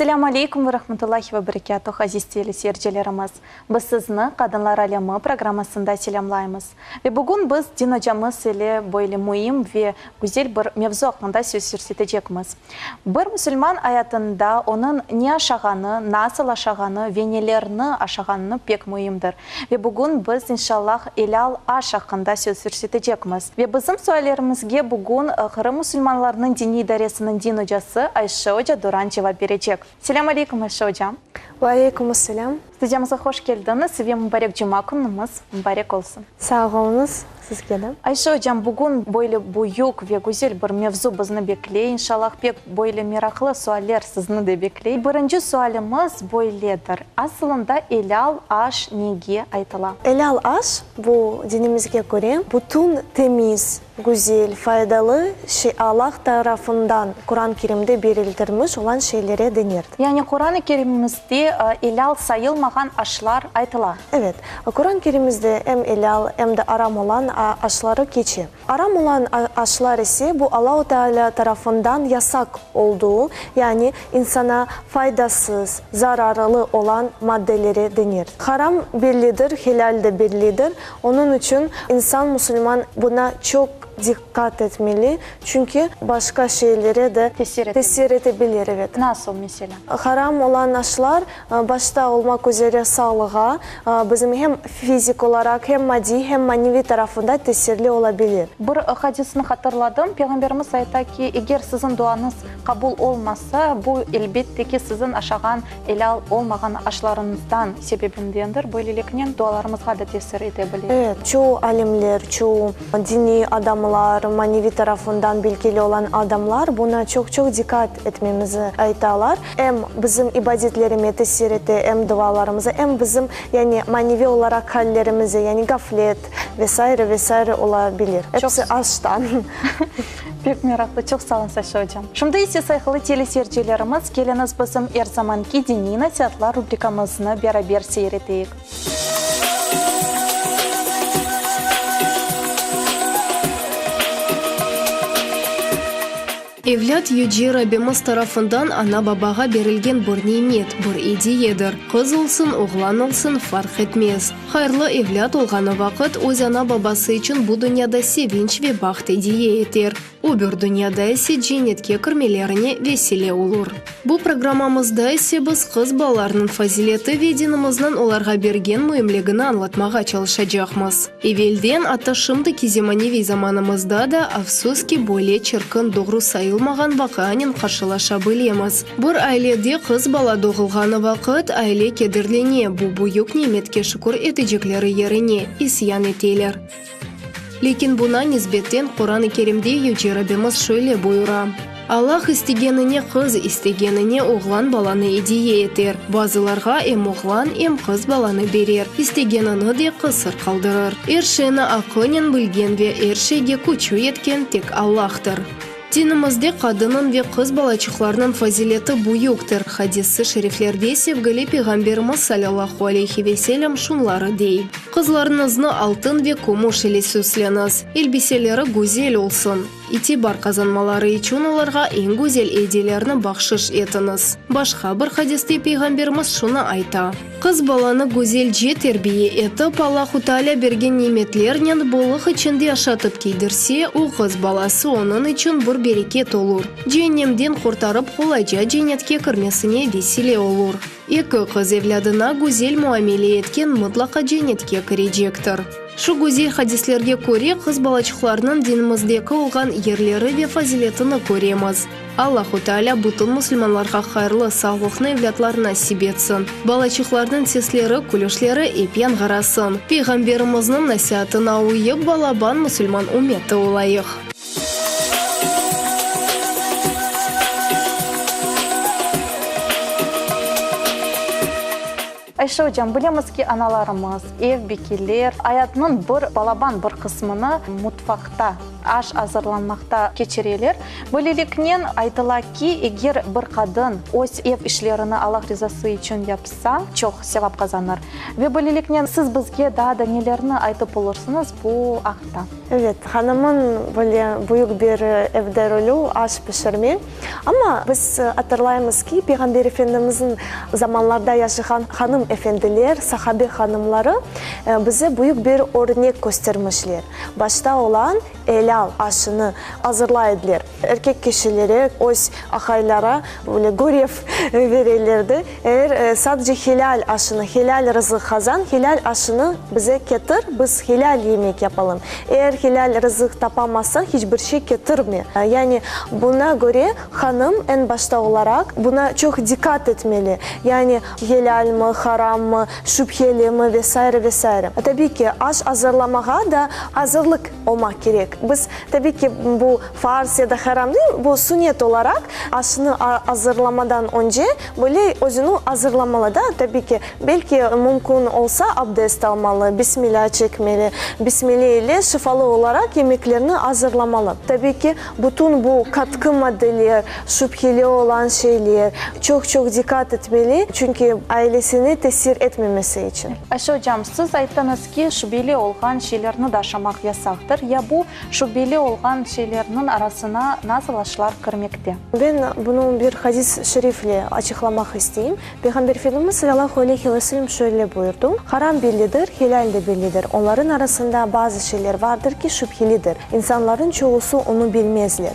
Esselâmu aleykum ve rahmetullahi ve berekâtuh, aziz teleseyircilerimiz! Biz sizni Qadınlar alemi programmasında selâmlaymız. Ve bugün biz din ocamız ile böyle müim ve güzel bir mevzu aqqında söz yürsetecekmiz. Bir musulman ayatında onıñ ne aşağanı, nasıl aşağanı ve nelerni aşağanını pek müimdir. Ve bugün biz, inşallah, elâl aş aqqında söz yürsetecekmiz. Ve bizim suallerimizge bugün Qırım musulmanlarınıñ diniy idaresiniñ din ocası Ayşe oca Duran cevap berecek. Selâm aleykum, Ayşe ocam. Ve aleykum asselâm. Studiyamızğa hoş keldiñiz ve mubarek cuma künümiz mubarek olsun. Sağ oluñız, sizge de. Ayşe ocam, bugün böyle büyük ve güzel bir mevzu bizni bekley, inşallah, pek böyle meraqlı sualler sizni de bekley. Birinci sualimiz böyledir, asılında elâl aş nege aytıla? Elâl aş, bu dinimizge köre, bütün temiz, Güzel, faydalı şey Allah tarafından Quran Kerimde berildirmiş olan şeylere denir. Yani Quran-ı Kerimimizde elâl sayılmağan aşlar aytıla. Evet. Quran Kerimizde em elâl, em de aram olan aşları keçe. Aram olan aşlar ise bu Allahu Teala tarafından yasaq olduğu, yani insana faydasız, zararlı olan maddelere denir. Haram bellidir, helâl de bellidir. Onıñ içün insan, musulman buna çoq diqqat etmeli, çünki başqa şeylere de tesir etebilir, evet. Nasıl, meselâ? Haram olan aşlar, başta olmaq üzere sağlığa, bizim hem fizik olaraq, hem maddiy, hem maneviy tarafında tesirli olabilir. Bir hadisni hatırladım, Peyğamberimiz ayta ki, eger siziñ duañız qabul olmasa, bu, elbette ki, siziñ aşağan Elâl olmağan aşlarıñızdan sebebindendir, böyleliknen dualarımızğa da tesir ete bile. Evet, çoğu alimler, çoğu diniy adamlar, maneviy tarafından bilgili olan adamlar buna çoq-çoq diqqat etmemizi aytalar. Em bizim ibadetlerime tesir ete, em dualarımıza, em bizim, yani, maneviy olaraq hallerimize, yani, gaflet ve saire, ve saire ola bilir. Episi aştan. Pek meraqlı, çoq sağ oluñ, Ayşe ocam. Şimdi ise, sayğılı teleseyircilerimiz, keliñiz bizim er zamanki diniy nasiatlar rubrikamıznı beraber seyir eteyik. Evlât Yüce Rabbimiz tarafından ana-babağa berilgen bir nimet, bir ediyedir. Qız olsun, oğlan olsun, farq etmez. Hayırlı evlât olğanı vaqıt öz ana-babası içün bu dünyada sevinç ve baht ediye eter, öbür dünyada ise cennetke kirmelerine vesile olur. Bu programmamızda ise biz qız balalarnıñ fazileti ve dinimizniñ olarğa bergen müimligini añlatmağa çalışacaqmız. Evelden, atta şimdiki zemaneviy zamanımızda da, afsus ki, böyle çirkin, doğru sayılmağan vaqianen qarşılaşa bilemiz. Bir ailede qız bala doğulğanı vaqıt, aile kederlene, bu büyük nimetke şükür etecekleri yerine, isyan eteler. Lâkin buna nisbeten Quran-ı Kerimde Yüce Rabbimiz şöyle buyura, Allah istegenine qız, istegenine oğlan balanı ediye eter. Bazılarğa em oğlan, em qız balanı berer, istegenini de qısır qaldırır. Er şeyni aqlınen bilgen ve er şeyge küçü yetken tek Allahtır. Dinimizde qadınıñ ve qız balaçıqlarnıñ fazileti büyüktir. Hadis-i şeriflerde sevgili Peyğamberimiz salâllahu aleyhi ve selem şunları dey, Qızlarıñıznı altın ve kümüş ile süsleñiz, elbiseleri güzel olsun. İtibar qazanmaları içün olarğa eñ güzel ediyelerni bahşış etiñiz. Başqa bir hadiste Peyğamberimiz şunı ayta, Qız balanı güzelce terbiye etip, Allahu Teala bergen nimetlernen bollıq içinde aşatıp kiydirse, o qız balası onıñ içün bir bereket olur, ceennemden qurtarıp qolayca cennetke kirmesine vesile olur. Eki qız evlâdına güzel muamele etken mıtlaqa cennetke kirecektir. Şu güzel hadislerge köre, qız balaçıqlarnıñ dinimizdeki olğan yerleri ve faziletini köremiz. Allahu Teala bütün musulmanlarğa hayırlı sağlıqnı evlâtlar nasip etsin. Balaçıqlarnıñ sesleri, külüşleri ep yañğırasın. Peyğamberimizniñ nasiatına uyıp, balaban musulman ümmeti olayıq. Ayşe ocam, bilemiz ki, analarımız, ev bikeler ayatınıñ bir balaban bir qısmını mutfaqta. Aş azırlanmaqta keçireler. Böyleliknen, aytıla ki, eger bir qadın öz ev işlerini Allah rizası içün yapsa, çoq sevap qazanır. Ve böyleliknen, siz bizge daa da nelerni aytıp olursıñız bu aqta? Evet, hanımın böyle büyük bir evde rolü aş pişirme. Amma biz atırlaymız ki, Peyğamber Efendimizniñ zamanlarda yaşağan hanım efendiler, sahabe hanımları bize büyük bir örnek köstermişler. Başta olan elâl aşını azırlay ediler. Erkek kişilere, öz aqaylara böyle görev berelerdi, eğer sadece helâl aşını, helâl rızıq qazan, helâl aşını bize ketir, biz helâl yemek yapalım. Eğer helâl rızıq tapamazsañ, hiç bir şey ketirme. Yani buna köre hanım eñ başta olaraq buna çoq diqqat etmeli. Yani helâlmı, harammı, şübhelimi ve saire, ve saire. Tabiy ki, aş azırlamağa da azırlıq olmaq kerek. Biz, tabiy ki, bu farz ya da haram değil, bu sünnet olaraq aşnı azırlamadan önce böyle özüni azırlamalı da, tabiy ki, belki mümkün olsa abdest almalı, bismilâ çekmeli, bismile ile şifalı olaraq yemeklerni azırlamalı. Tabiy ki, bütün bu qatqı maddeler, şübheli olan şeyler, çoq-çoq diqqat etmeli, çünki ailesine tesir etmemesi içün. Ayşe ocam, siz ayttıñız ki, şübeli olğan şeylerni de aşamaq yasaqtır. Ya bu şübeli olğan şeylerniñ arasına nasıl aşlar kirmekte? Ben bunı bir hadis-i şerifle açıqlamaq isteyim. Peyğamber Efendimiz salâlâhu aleyhi ve sellem şöyle buyurdı, Haram bellidir, helâl de bellidir. Onların arasında bazı şeyler vardır ki, şübhelidir. İnsanların çoğusu onı bilmezler.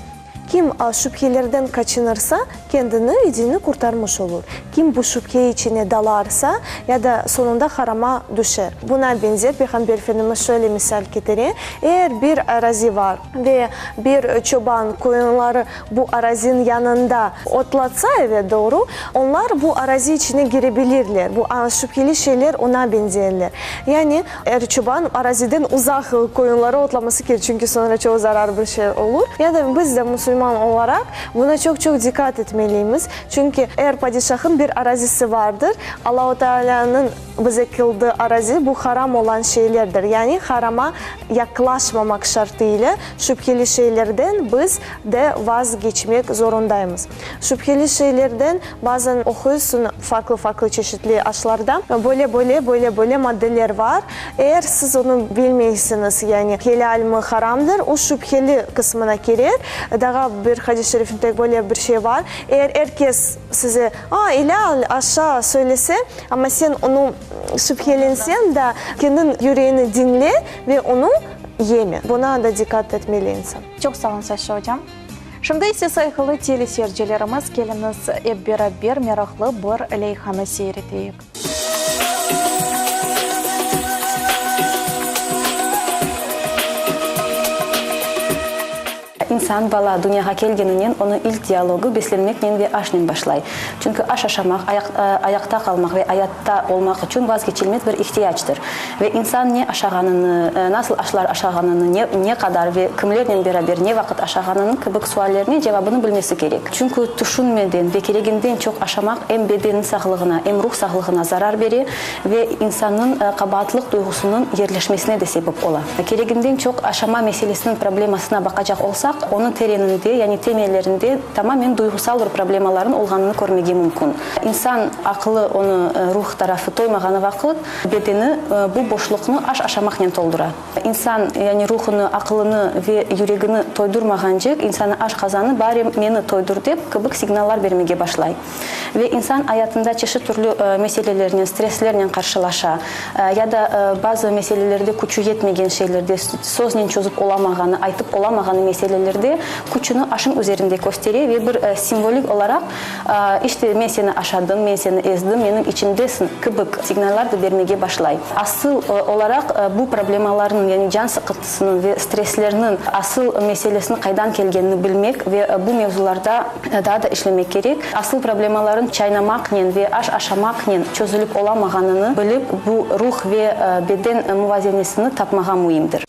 Kim şübhelerden qaçınırsa, kendini ve dinini qurtarmış olur. Kim bu şübhe içine dalarsa, ya da soñunda harama düşer. Buna benzer Peyğamber Efendimiz şöyle misal ketire, Eğer bir arazi var ve bir çoban qoyunları bu araziniñ yanında otlatsa, evet, doğru, onlar bu arazi içine kirebilirler. Bu şübheli şeyler oña benzeyler. Yani, er çoban araziden uzaq qoyunları otlaması kerek, çünki soñra çoq zarar bir şey olur. Ya da biz de musulman olaraq buna çoq-çoq diqqat etmeliymiz, çünki er padişahın bir arazisi vardır. Allahu Tealânıñ bize kıldığı arazi bu haram olan şeylerdir. Yani harama yaqlaşmamaq şartı ile şübheli şeylerden biz de vazgeçmek zorundaymız. Şübheli şeylerden bazen oquysıñ farqlı-farqlı çeşitli aşlarda böyle, böyle, böyle, böyle maddeler var. Eğer siz onı bilmeysiñiz, yani helâlmi, haramdır, o şübheli qısmına kirer. Daha bir hadis-i şerifte böyle bir şey var. Eğer er kes size, a, helâl, aşa söylese, amma sen onı şübhelenseñ da, kendiñ yüreğini diñle ve onı yeme. Buna da diqqat etmeli insan. Çoq sağ oluñız, Ayşe ocam. Şimdi ise, sayğılı teleseyircilerimiz, keliñiz ep beraber meraqlı bir leyhanı seyir eteyik. İnsan, bala, dünyağa kelgeninen onıñ ilk dialogı beslenmeknen ve aşnen başlay. Çünki aş aşamaq, ayaqta qalmaq ve ayatta olmaq içün vazgeçilmez bir ihtiyactır. Ve insan ne aşağanını, nasıl aşlar aşağanını, ne ne qadar ve kimlernen beraber ne vaqıt aşağanını kibi suallerine cevabını bilmesi kerek. Çünki tüşünmeden ve kereginden çoq aşamaq em bedenniñ sağlığına, em ruh sağlığına zarar bere ve insannıñ qabaatlıq duyğusınıñ yerleşmesine de sebep ola. Kereginden çoq aşama meselesiniñ problemasına baqacaq olsaq, onıñ tereninde, yani temellerinde tamamen duyğusal bir problemalarnıñ olğanını körmege mümkün. İnsan aqılı onı ruh tarafı toymağanı vaqıt, bedeni bu boşluqnı aş aşamaqnen toldura. İnsan, yani ruhunı, aqılını ve yüregini toydurmağancek, insanı aşqazanı bari meni toydur dep kibik signallar bermege başlay. Ve insan ayatında çeşit türlü meselelernen, stresslernen qarşılaşa, ya da bazı meselelerde küçü yetmegen şeylerde, söznen çözüp olamağanı, aytıp olamağanı meselelerde küçüni aşıñ üzerinde köstere ve bir simvolik olaraq, işte, men seni aşadım, men seni ezdim, menim içimdesiñ kibik signallar da bermege başlay. Asıl olaraq bu problemalarnıñ, yani can sıqıntısınıñ ve stresslerniñ asıl meselesiniñ qaydan kelgenini bilmek ve bu mevzularda daa da işlemek kerek. Asıl problemalarnıñ çaynamaqnen ve aş aşamaqnen çözülip olamağanını bilip, bu ruh ve beden muvazenesini tapmağa müimdir.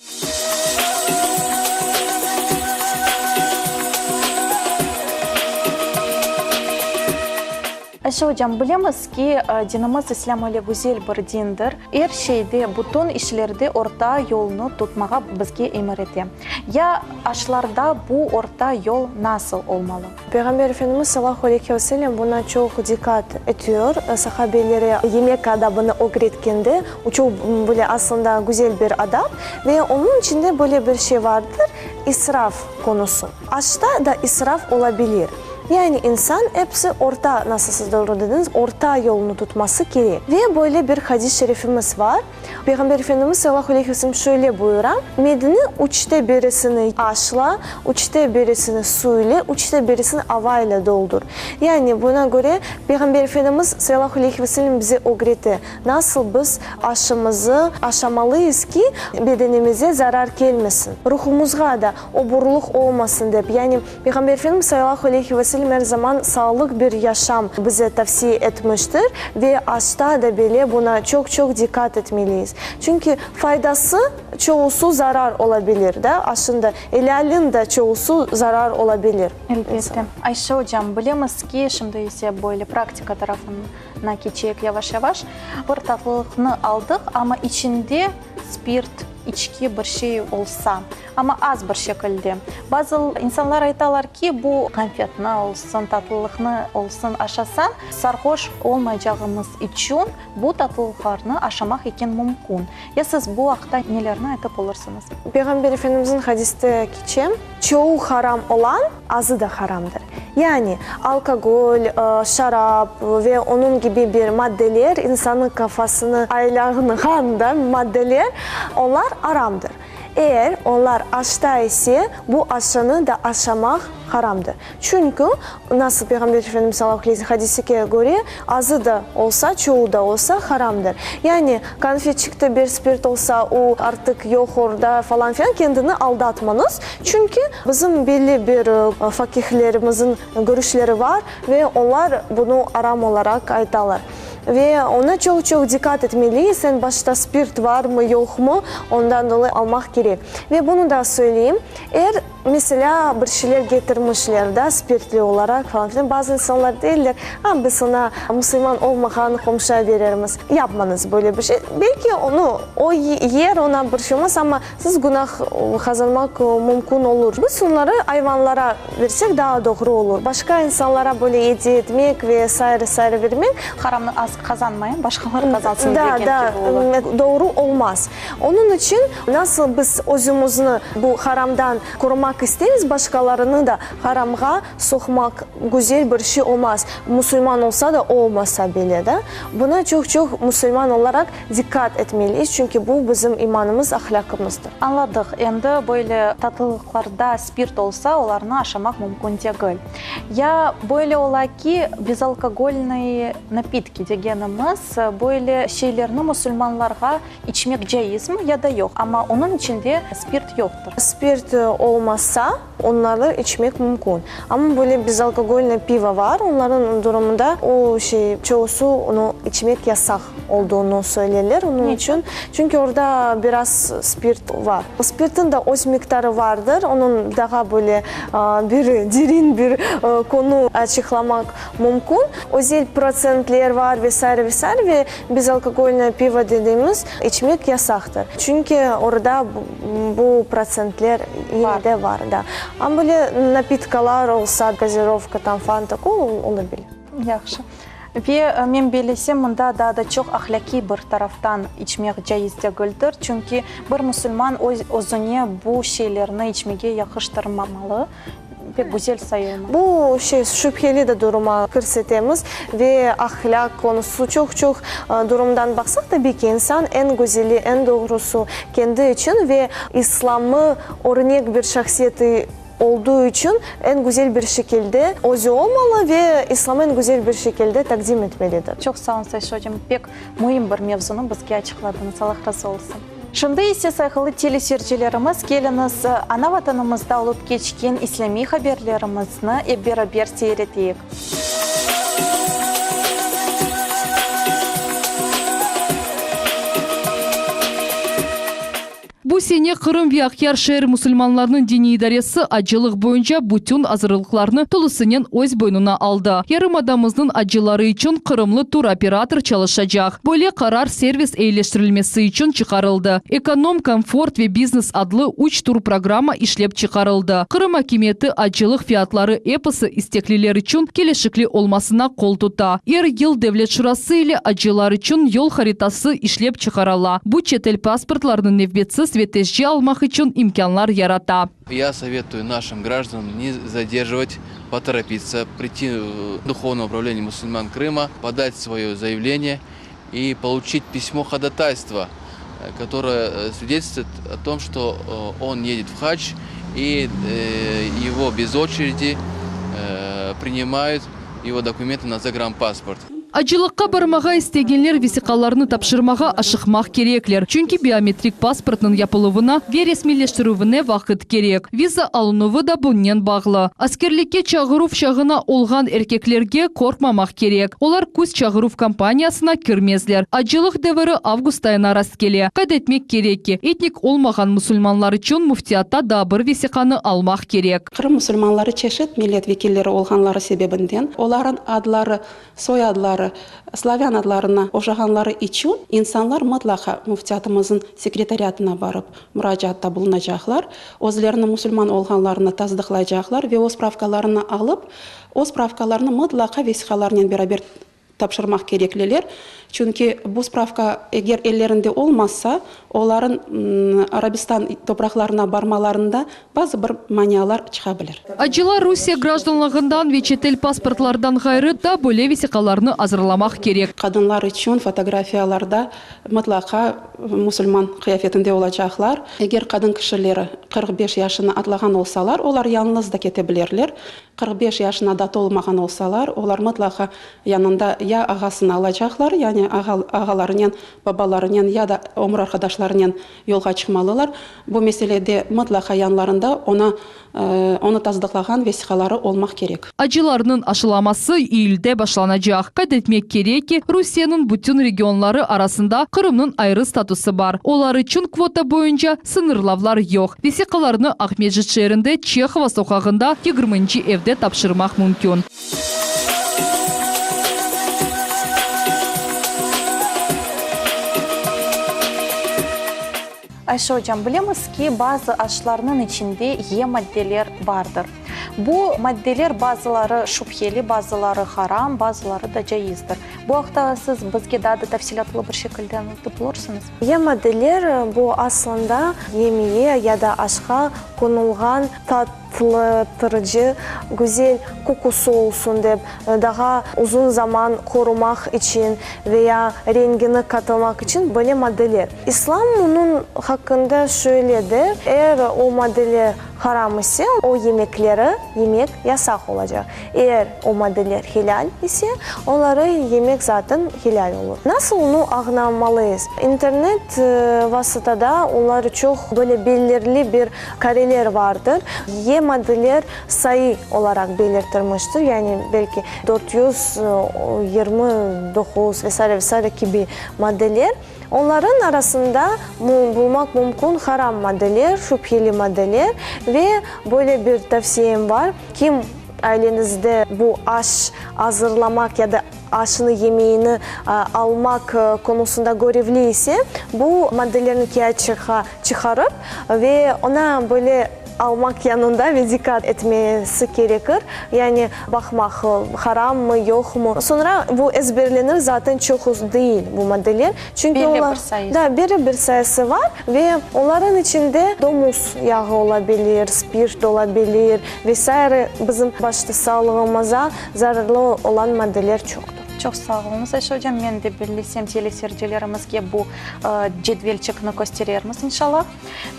Ayşe ocam, bilemiz ki, dinimiz İslâm öyle güzel bir dindir. Er şeyde, bütün işlerde orta yolnı tutmağa bizge emir ete. Ya aşlarda bu orta yol nasıl olmalı? Peyğamber Efendimiz salâllahu aleyhi ve sellem buna çoq diqqat etiyor. Sahabelere yemek adabını ögretkende, o çoq böyle aslında güzel bir adab ve onıñ içinde böyle bir şey vardır, israf konusu. Aşta da israf olabilir. Yani insan episi orta, nasıl siz doğru dediñiz, orta yolnı tutması kerek. Ve böyle bir hadis-i şerifimiz var. Peyğamber Efendimiz salâllahu aleyhi ve sellem şöyle buyura, Medni üçte birisini aşla, üçte birisini su ile, üçte birisini ava ile doldur. Yani, buna köre, Peyğamber Efendimiz salâllahu aleyhi ve sellem bize ögrete, nasıl biz aşımızı aşamalıyız ki, bedenimize zarar kelmesin, ruhumuzğa da oburluq olmasın dep. Yani, Peyğamber Efendimiz salâllahu aleyhi ve sellem er zaman sağlıq bir yaşam bize tavsiye etmiştir ve aşta da bile buna çoq-çoq diqqat etmeliyiz. Çünki faydası çoğusu zarar olabilir da, aşın da, elâlin da çoğusu zarar olabilir. Elbette. Ayşe ocam, bilemiz ki, şimdi ise böyle praktika tarafına keçeyik yavaş-yavaş. Bir tatlılıqnı aldıq, amma içinde spirt, içki bir şey olsa, amma az bir şekilde. Bazı insanlar aytalar ki, bu konfetni olsun, tatlılıqnı olsun aşasañ, sarhoş olmaycağımız içün bu tatlılıqlarnı aşamaq eken mümkün. Ya siz bu aqta nelerni aytıp olursıñız? Peyğamber Efendimizniñ hadiste keçe, Çoğu haram olan, azı da haramdır. Yani, alkogol, şarap ve onıñ kibi bir maddeler, insannıñ kafasını aylanğan da maddeler, onlar aramdır. Eğer onlar aşta ise, bu aşanı da aşamaq haramdır. Çünki, nasıl Peyğamber Efendimiz salâllahu aleyhi ve sellem hadisike köre, azı da olsa, çoğu da olsa haramdır. Yani, konfetçikte bir spirt olsa, o artıq yoq orda falan filan, kendini aldatmañız. Çünki, bizim belli bir fakihlerimizin görüşleri var ve onlar bunı aram olaraq aytalar. Ve ona çoq-çoq diqqat etmeliyiz, eñ başta spirt varmı, yoqmı, ondan dolayı almaq kerek. Ve bunı da söyleyim, er, meselâ, bir şeyler getirmişler da, spirtli olaraq falan filan, bazı insanlar deyler, a, biz ona musulman olmağan qomşuya berermiz. Yapmañız böyle bir şey. Belki onı, o yer, ona bir şey olmaz, amma Siz günah qazanmaq mümkün olur. Biz onları ayvanlara versek daa doğru olur. Başqa insanlara böyle ediye etmek ve saire saire vermek. Haramnı az qazanmayın, başqalar qazansın degen kibi olur. Da, da, doğru olmaz. Onıñ içün nasıl biz özümizni bu haramdan qorumaq isteymiz, başqalarını da haramğa soqmaq güzel bir şey olmaz. Musulman olsa da, olmasa bile da. Buna çoq-çoq musulman olaraq Diqqat etmeliyiz, çünki bu bizim imanımız, ahlâqımızdır. Añladıq. Endi böyle tatlılıqlarda spirt olsa, olarnı aşamaq mümkün degil. Ya böyle ola ki, bezalkogolnıy napitki degenimiz, böyle şeylerni musulmanlarğa içmek caizmi ya da yoq? Amma onıñ içinde spirt yoqtır. Spirt olmasa, Onları içmek mümkün. Amma böyle bezalkogolnıy pivo var, onların durumında o şey, çoğusu onı içmek yasaq olduğunu söyleyler, onıñ içün, çünki orda biraz spirt var. Spirtin da öz miqdarı vardır, onıñ daha böyle bir derin bir konu açıqlamaq mümkün. Özel protsentler var ve saire, ve saire, ve bezalkogolnıy pivo dediğimiz içmek yasaqtır. Çünki orda Bu protsentler yine de var, da. Amma böyle napitkalar olsa, gazirovka, tam fanta, kola olabilir. Yahşı. Ve men bellesem, mında daa da çoq ahlâqiy bir taraftan içmek caiz degildir, çünki bir musulman öz özüne bu şeylerni içmege yaqıştırmamalı. Pek güzel sayılmaz. Bu şey, şübheli de duruma kirsetemiz ve ahlâq konusı çoq-çoq durumdan baqsaq, tabiy ki, insan eñ güzeli, eñ doğrusu kendi içün ve İslamı örnek bir şahsiyeti olduğu içün eñ güzel bir şekilde özü olmalı ve İslamı eñ güzel bir şekilde taqdim etmelidir. Çoq sağ olun, Ayşe ocam, pek müim bir mevzunı bizge açıqladıñız. Allah razı olsun. Şimdi ise, sayğılı teleseyircilerimiz, keliñiz, ana Vatanımızda olıp keçken islâmiy haberlerimizni ep beraber seyir eteyik. Bu. Bu sene Qırım ve Aqyar şeer musulmanlarınıñ diniy idaresi acılıq boyunca bütün azırlıqlarnı tolusınen öz boynuna aldı. Yarımadamıznıñ acıları içün qırımlı turoperator çalışacaq. Böyle qarar servis eyileştirilmesi içün çıqarıldı. Ekonom, komfort ve biznes adlı üç turprogramma işlep çıqarıldı. Qırım akimiyeti acılıq fiyatları episi istekliler içün kelişikli olmasına qol tuta. Er yıl Devlet şurası ile acılar içün yol haritası işlep çıqarıla. Bu çetel pasportlarını nevbetsiz ve tezce almaq içün imkânlar yarata. Ya sovetuyu našim grajdanam ne zadерживать, potoropиться, priyти v Duhovnoye upravleniye musulman Krıma, podat svoye zayavleniye i poluçit pismo hodataystva, kotoroye svidetelstvuet o tom, çto on edet v hac i ego bez oçeredi prinimayut ego dokumentı na zagranpasport. Acılıqqa barmağa istegenler vesiqalarnı tapşırmağa aşıqmaq kerekler, çünki biometrik pasportnıñ yapıluvına ve resmiyleştirüvine vaqıt kerek. Viza alınuvı da bunnen bağlı. Askerlikke çağıruv çağına olğan erkeklerge qorqmamaq kerek, olar küz çağıruv kampaniyasına kirmezler. Acılıq deviri avgust ayına rastkele. Qayd etmek kerek ki, etnik olmağan musulmanlar içün müftiyatta daa bir vesiqanı almaq kerek. Qırım musulmanları çeşit millet vekilleri olğanları sebebinden, olarıñ adları, soyadları slavân adlarına oşağanları içün insanlar mıtlaqa müftiyatımızıñ sekretariatına barıp muracaatta bulunacaqlar, özlerini musulman olğanlarını tasdıqlaycaqlar ve o spravkalarını alıp, o spravkalarnı mıtlaqa vesiqalarnen beraber tapşırmaq kerekliler, çünki bu spravka eger ellerinde olmasa, olarıñ Arabistan topraqlarına barmalarında bazı bir manialar çıqa bilir. Acılar Rusiye grajdanlığından ve çetel pasportlardan ğayrı da böyle vesiqalarnı azırlamaq kerek. Qadınlar içün fotografiyalarda mıtlaqa musulman qıyafetinde olacaqlar. Eger qadın kişileri 45 yaşını atlağan olsalar, olar yalıñız da kete bilirler. 45 yaşına da tolmağan olsalar, olar mıtlaqa yanında ya ağasını alacaqlar, yani ağalarınen, babalarınen ya da ömür arqadaşlarınen yolğa çıqmalılar. Bu meselede mıtlaqa yanlarında ona onı tasdıqlağan vesiqaları olmaq kerek. Acılarnıñ aşılaması iyülde başlanacaq. Qayd etmek kerek ki, Rusiyeniñ bütün regionları arasında Qırımnıñ ayrı statusı bar. Olar içün kvota boyunca sıñırlavlar yoq. Vesiqalarnı Aqmescit şeerinde Çehova soqağında yigirminci evde tapşırmaq mümkün. Ayşe ocam, bilemiz ki, bazı aşlarnıñ içinde E maddeler bardır. Bu maddeler bazıları şübheli, bazıları haram, bazıları da caizdir. Bu aqta siz bizge daa da tafsilâtlı bir şekilde añlatıp olursıñız? E maddeler, bu aslında yemeğe ya da aşqa qonulğan tatlıtırıcı, güzel qoqusı olsun dep, daha uzun zaman qorumaq içün veya rengini qatılmaq içün böyle maddeler. İslam bunıñ haqqında şöyle der, eğer o maddeler haram ise, o yemekleri yemek yasaq olacaq. Eğer o maddeler helâl ise, onları yemek zaten helâl olur. Nasıl onı añlamalıyız? İnternet vasıtada olar çoq böyle belirli bir kareler vardır. Y maddeler sayı olaraq belirtilmiştir, yani belki 429 ve saire ve saire kibi maddeler. Onların arasında bulmaq mümkün haram maddeler, şübheli maddeler ve böyle bir tavsiyem bar, kim ailenizde bu aş azırlamaq ya da aşını, yemeğini almaq konusında görevli ise, bu maddelerni kâğıtçığa çıqarıp ve oña böyle almaq yanında ve diqqat etmesi kerekir, yani baqmaq, harammı, yoqmı. Soñra bu ezberlenir, zaten çoq değil bu maddeler, çünki Belli olar, bir sayısı. da, belli bir sayısı var ve olarıñ içinde domuz yağı olabilir, spirt olabilir ve saire bizim başta sağlığımıza zararlı olan maddeler çoqtur. Çoq sağ oluñız, Ayşe ocam. Men de bellesem, teleseyircilerimizge bu cedvelçikni kösterermiz, inşallah.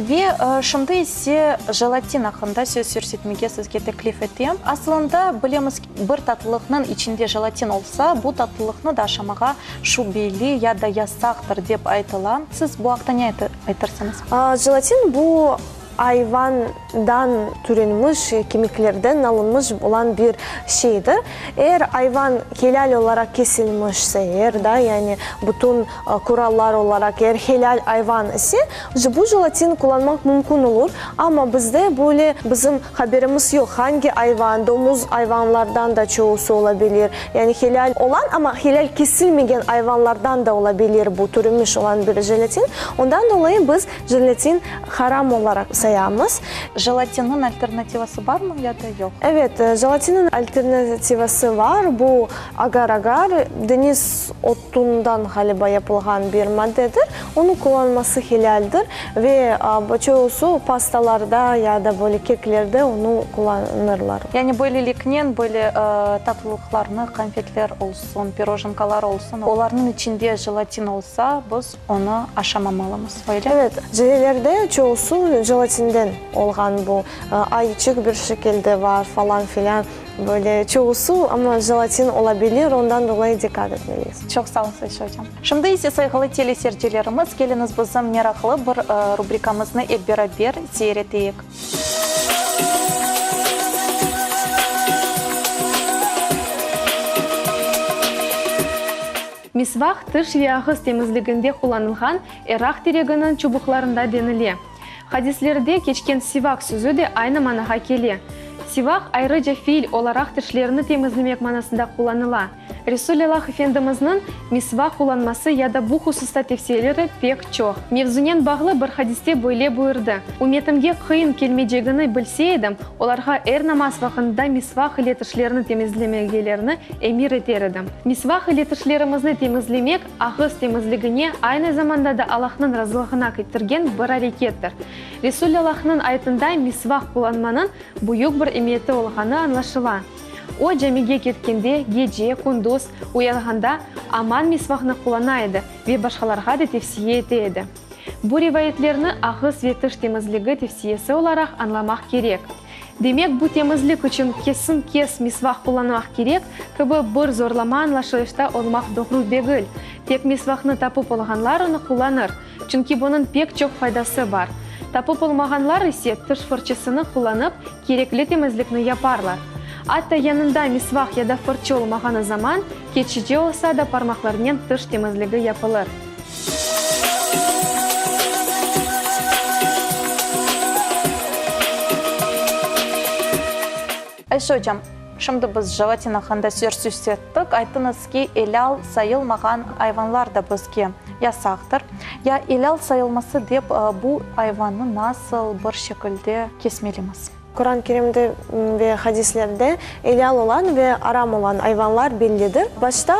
Ve şimdi ise jelatin aqqında söz yürsetmege sizge teklif etem. Asılında, bilemiz ki, bir tatlılıqnıñ içinde jelatin olsa, bu tatlılıqnı da aşamağa şübeli ya da yasaqtır, dep aytıla. Siz bu aqta ne aytırsıñız? Jelatin bu. ayvandan türenmiş, kemiklerden alınmış olan bir şeydir. Eğer ayvan helal olaraq kesilmişse, eğer da, yani bütün kurallar olaraq, eğer helal ayvan ise, bu jelatin qullanmaq mümkün olur. Amma bizde böyle bizim haberimiz yoq, hangi ayvan, domuz ayvanlardan da çoğusı olabilir, yani helal olan, amma helal kesilmegen ayvanlardan da olabilir bu türümüş olan bir jelatin. Ondan dolayı biz jelatin haram olaraq sayamız. Jelatinniñ alternativası barmı ya da yoq? Evet, jelatinniñ alternativası var, bu agar-agar, deñiz otundan ğaliba yapılğan bir maddedir. Onı qullanması helâldir ve çoğusu pastalarda ya da böyle keklerde onı qullanırlar. Yani böyleliknen böyle tatlılıqlarnı, konfetler olsun, pirojenkalar olsun, olarnıñ içinde jelatin olsa, biz onı aşamamalımız, öyle? Evet, jelelerde çoğusu jelatinden olğan bu ayıçıq bir şekilde var falan filan. Böyle çoğusu, amma jelatin olabilir, ondan dolayı diqqat etmeliyiz. Çoq sağ olun, Ayşe ocam. Şimdi ise, sayğılı teleseyircilerimiz, keliñiz bizim meraqlı bir rubrikamıznı ep beraber seyir eteyik. Misvaq, tış ve ağız temizliginde qullanılğan eraq tereginiñ çubuqlarında denile. Hadislerde keçken sivak sözü de aynı manağa kele. Sivak ayrıca fiil olaraq tişlerni temizlemek manasında qullanıla. Resulâllah Efendimizniñ misvak qullanması ya da bu hususta tevsiyeleri pek çoq. Mevzunen bağlı bir hadiste böyle buyurdı, Ümmetimge qıyın kelmeycegini bilse edim, olarğa er namaz vaqtında misvak ile tişlerini temizlemegelerini emir eter edim. Misvak ile tişlerimizni temizlemek, ağız temizligine, aynı zamanda da Allahnıñ razılığına ketirgen bir arekettir. Resulâllahnıñ aytınday misvak qullanmanıñ büyük bir emiyeti olğanı añlaşıla. O, camige ketkende, gece, kündüz, uyanğanda aman misvaknı qullana edi ve başqalarğa da tevsiye ete edi. Bu rivayetlerni ağız ve tiş temizligi tevsiyesi olaraq añlamaq kerek. Demek, bu temizlik içün kesin-kes misvak qullanmaq kerek kibi bir zorlama añlaşılışta olmaq doğru degil. Tek misvaknı tapıp olğanlar onı qullanır, çünki bunıñ pek çoq faydası bar. Tapıp olmağanlar ise tiş fırçısını qullanıp, kerekli temizlikni yaparlar. Atta yanında misvak ya da fırçı olmağanı zaman, keçici olsa da parmaqlarnen tiş temizligi yapılır. Ayşe ocam, şimdi biz jelatin aqqında söz ettik. Ayttıñız ki, elâl sayılmağan ayvanlar da bizge yasaqtır. Ya elâl sayılması dep bu ayvannı nasıl bir şekilde kesmelimiz? Quran-ı Kerimde ve hadislerde elâl olan ve aram olan ayvanlar bellidir. Başta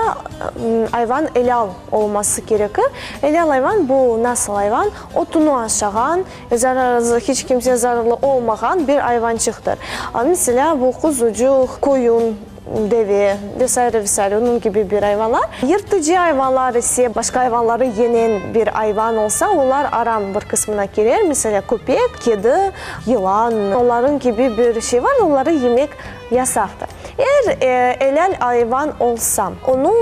ayvan elâl olması kerekir. Elâl ayvan bu nasıl ayvan? Otunu aşağan, hiç kimseye zararlı olmağan bir ayvançıqtır. Meselâ, bu quzucuq, qoyun, deve ve saire ve saire onıñ kibi bir ayvanlar. Yırtıcı ayvanlar ise, başqa ayvanları yenen bir ayvan olsa, olar aram bir qısmına kirer, meselâ, köpek, kedi, yılan, onlarıñ kibi bir şey var, onları yemek yasaqtır. Eğer elâl ayvan olsa, onı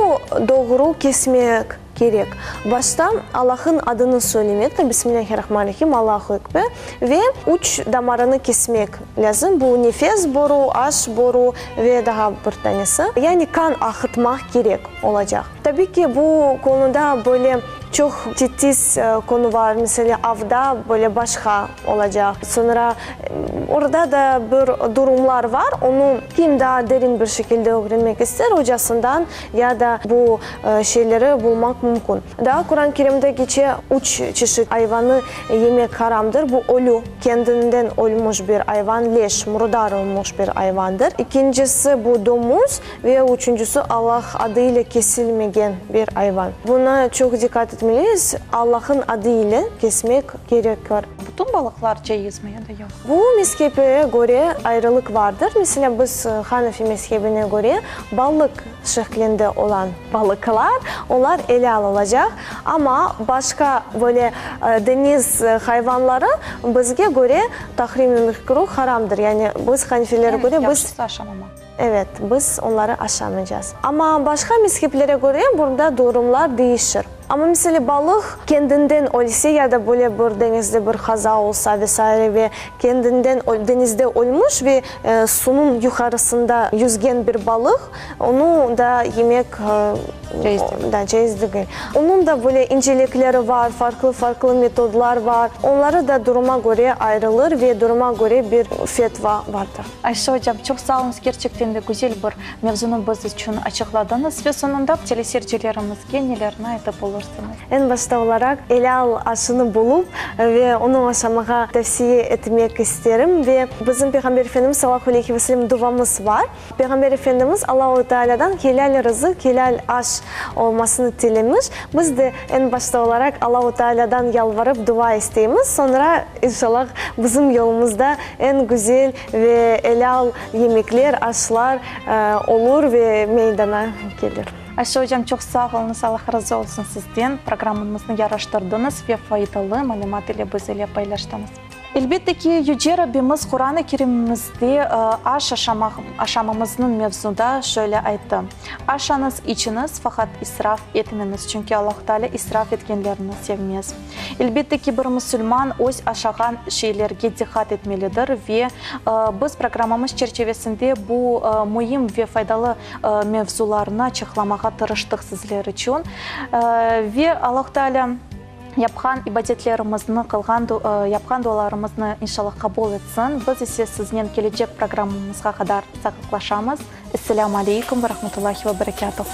doğru kesmek kerek. Başta Allah'ın adını söylemektir, Bismillahirrahmanirrahim, Allahu Ekber, ve üç damarını kesmek lâzim, bu nefes boru, aş boru ve daha bir tanesi. Yani qan aqıtmaq kerek olacaq. Tabi ki, bu konuda böyle çoq titiz konu var, meselâ, avda böyle başqa olacaq. Soñra orada da bir durumlar var, onı kim daa derin bir şekilde ögrenmek ister, ocasından ya da bu şeyleri bulmaq mümkün. Daa Quran-ı Kerimde keçe, üç çeşit ayvanı yemek haramdır, bu ölü, kendinden ölmüş bir ayvan, leş, murdar olmuş bir ayvandır. İkincisi, bu domuz ve üçüncüsi, Allah adı ile kesilmegen bir ayvan. Buna çoq diqqat etmeliyiz, Allah'ın adı ile kesmek kerekir. Bütün balıqlar caizmi ya da yoq? Bu mezhepge köre ayrılıq vardır. Meselâ, biz Hanefi mezhebine köre balıq şeklinde olan balıqlar, olar elâl olacaq. Amma başqa böyle deñiz hayvanları bizge köre tahrim-i mekruh, haramdır. Yani biz hanefilere köre biz. Yahşısı aşamamaq. Evet, biz onları aşamaycaz. Amma başqa mezheplere köre burada durumlar değişir. Amma, meselâ, balıq kendinden ölse ya da böyle bir deñizde bir qaza olsa ve saire ve kendinden deñizde ölmüş ve suvnıñ yuqarısında yüzgen bir balıq, onı da yemek caiz degil. Onıñ da böyle incelikleri bar, farqlı-farqlı metodlar bar. Onları da duruma köre ayrılır ve duruma köre bir fetva bardır. Ayşe ocam, çoq sağ oluñız, kerçekten de güzel bir mevzunı biz içün açıqladıñız ve soñunda teleseyircilerimizge nelerni aytıp olursıñız? Eñ başta olaraq, elâl aşını bulup ve onı aşamağa tavsiye etmek isterim ve bizim Peyğamber Efendimiz salâlâhu aleyhi ve sellem duamız bar. Peyğamber Efendimiz Allahu Tealâdan helâl rızıq, helâl aş olmasını tilemiş. Biz de eñ başta olaraq Allahu Tealâdan yalvarıp dua isteymiz, soñra, inşallah, bizim yolumızda eñ güzel ve elâl yemekler, aşlar olur ve meydana kelir. Ayşe ocam, çoq sağ oluñız, Allah razı olsun sizden, programmamıznı yaraştırdıñız ve faydalı malümat ile biz ile paylaştıñız. Elbette ki, Yüce Rabbimiz Quran-ı Kerimimizde aş aşamaq, aşamamıznıñ mevzuda şöyle ayttı, Aşañız, içiñiz, faqat israf etmeñiz, çünki Allahu Teala israf etkenlerni sevmez. Elbette ki, bir musulman öz aşağan şeylerge diqqat etmelidir ve biz programmamız çerçevesinde bu müim ve faydalı mevzularnı açıqlamağa tırıştıq sizler içün. Ve Allahu Teala yapqan ibadetlerimizni, qılğan, yapqan dualarımıznı inşallah qabul etsin. Biz ise siznen kelecek programmamızğa qadar sağlıqlaşamız. Esselâmu aleykum ve rahmetullahi ve berekâtuh.